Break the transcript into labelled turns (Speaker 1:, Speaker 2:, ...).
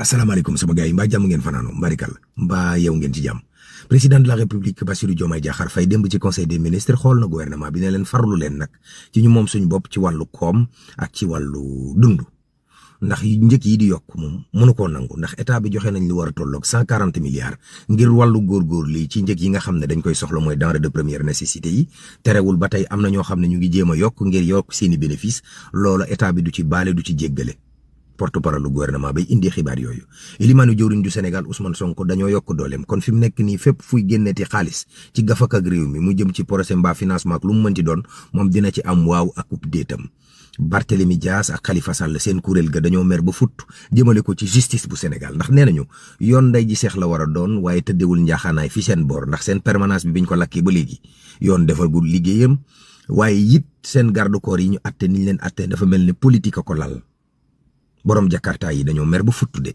Speaker 1: asalaamaaleykum sama gars yi mbaa jàmm ngeen fanaanoo mbarikal mbaa yow ngeen ci jàmm président de la république Bassirou Diomaye Diakhar Faye démb ci conseil des ministres xool na gouvernement bi ne leen farlu leen nag ci ñu moom suñu bopp ci wàllu koom ak ci wàllu dund ndax njëkk yi di yokk moom mënu koo nangu ndax état bi joxe nañ lu war a tolloog 140 milliards ngir wàllu góorgóor lii ci njëkk yi nga xam ne dañ koy soxla mooy denrée de première nécessité yi terewul ba tey am na ñoo xam ne ñu ngi jéem a yokk ngir yokk seeni bénéfice loola état bi du ci baale du ci jéggale porte-parole du gouvernement bay indi xibaar yooyu ilimaanu jëwriñ du Sénégal Ousmane Sonko dañoo yokk dooleem kon fi mu nekk nii fépp fuy génneeti xaalis ci gafak ak réew mi mu jëm ci projet mbaa financement ak lu mu mënti doon moom dina ci am waaw ak ub déetam Barthélémy Dias ak Khalifa Sall seen kuréel ga dañoo mer ba futt jëmale ko ci justice bu Sénégal ndax nee nañu yoon nday ji seex la war a doon waaye tëddewul njaaxaanaay fi seen boor ndax seen permanence bi biñ ko lakkee ba léegi yoon defagul liggéeyam waaye it seen garde corps yi ñu atte niñ leen atte dafa mel ne politique a ko lal borom jakarta yi dañoo mer ba futtu de